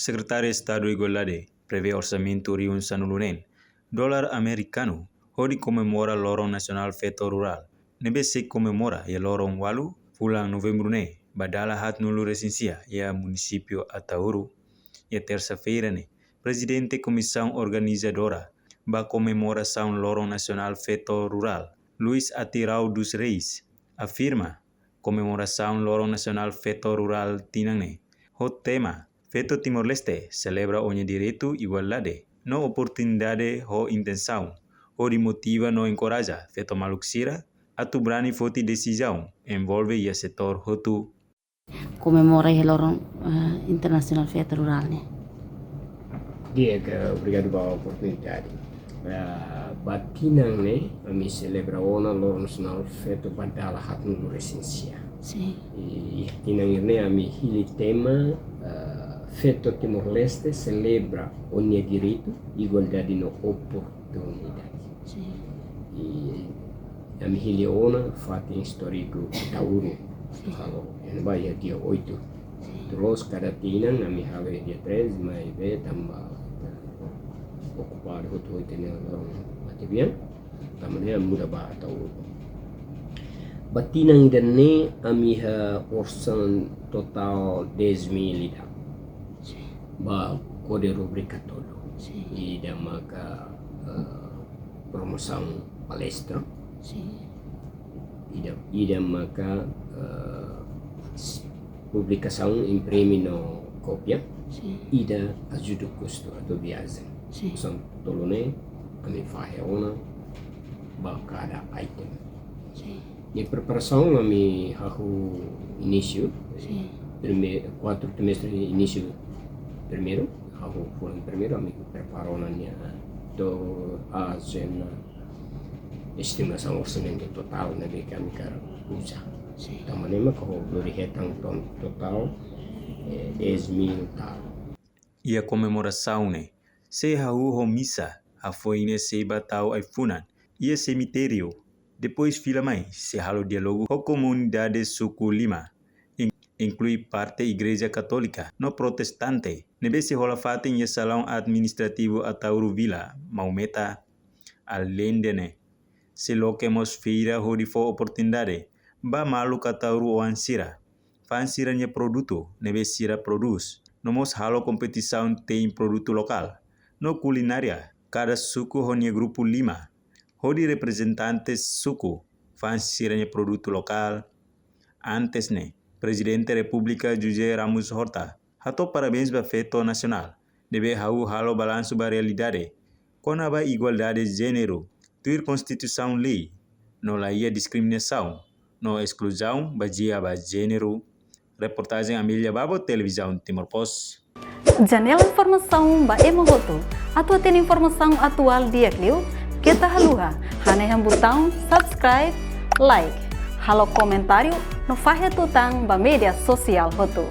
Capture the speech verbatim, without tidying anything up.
Sekretáriu Estadu Igualdade prevee orsamentu rihun sanulu-neen dolar amerikanu hodi komemora Loron Nasionál Feto Rurál, ne'ebé sei komemora iha loron ualu fulan Novembru ne'e ba dala haatnulu-resin-sia iha munisípiu Ataúro. Iha tersa-feira ne'e, Prezidente Komisaun Organizadora ba komemorasaun Loron Nasionál Feto Rurál, Luis Atirau dos Reis, afirma komemorasaun Loron Nasionál Feto Rurál tinan ne'e ho tema Feto Timor-Leste selebra ó-nia direitu, igualdade no oportunidade ho intensaun hodi motiva no enkoraja feto maluk sira atu brani foti desizaun envolve iha setór hotu. Komemora iha Loron, eh, Internasionál Feto Rurál ne'e. Di'ak, obrigadu ba oportunidade. Ah, ba tinan ne'e, ami selebra ona Loron Nasionál Feto ba dala haatnulu-resin-sia. Sin. I tinan ne'e ami hili tema, ah, Feto Timor-Leste selebra ó-nia direitu, igualdade no oportunidade. Sin. I ami hili ona fatin istóriku Ataúro. Sin. Halo, iha ne'ebá iha dia oitu. Sin. Terus kada tinan ami halo iha dia treze, maibé tanba okupadu hotu-hotu ne'e loron matebian, tanba ne'e muda ba Ataúro. Ba tinan ida-ne'e ami iha orsan totál dez mil ida. Sin. Ba kode rubrika tolu. Sin. Ida maka, eh, promosaun palestra. Sin. Ida, ida maka, eh, s-, publikasaun, imprime no kópia. Sin. Ida ajuda kustu atu viajen. Sin. São tolu ne'e, ami fahe ona ba kada item. Sin. Nia preparasaun ami hahú inísiu. Sin. Prime-, kuartu trimestre inísiu primeiru, hahú fulan primeiru, ami prepara ona nia to'o ajenda estimasaun orsamentu totál ne'ebé ke ami hakarak uza. Sin. Tanba ne'e mak hodi hetan to'o totál, eh, dez mil tal. Iha komemorasaun ne'e, sei hahú ho misa, hafoin ne'e sei ba tau ai-funan iha semitériu. Depois fila mai, sei halo diálogu ho komunidade suku lima, in-, inklui parte Igreja Katólika no Protestante, ne'ebé sei hola fatin iha Salaun Administrativu Ataúro Vila, Maumeta. Aleinde ne'e, sei loke mós feira hodi fó oportunidade ba maluk Ataúro oan sira fa'an sira-nia produtu ne'ebé sira prodús, no mós halo kompetisaun te'in produtu lokál no kulinária, kada suku ho nia grupu lima, hodi reprezentante suku fa'an sira-nia produtu lokál. Antes ne'e, Prezidente Repúblika José Ramos Horta hato'o parabéns ba Feto Nasionál, ne'ebé hahú halo balansu ba realidade kona-ba igualdade jéneru, tuir Konstituisaun, lei, no laiha diskriminasaun no eskluzaun bazeia ba jéneru. Reportajen Amelia Babo, Televizaun Timor Post. Janela informasaun ba ema hotu. Atu hatene informasaun atuál di'ak liu, keta haluha hanehan butaun subscribe, like, halo komentáriu no fahe tutan ba média sosiál hotu.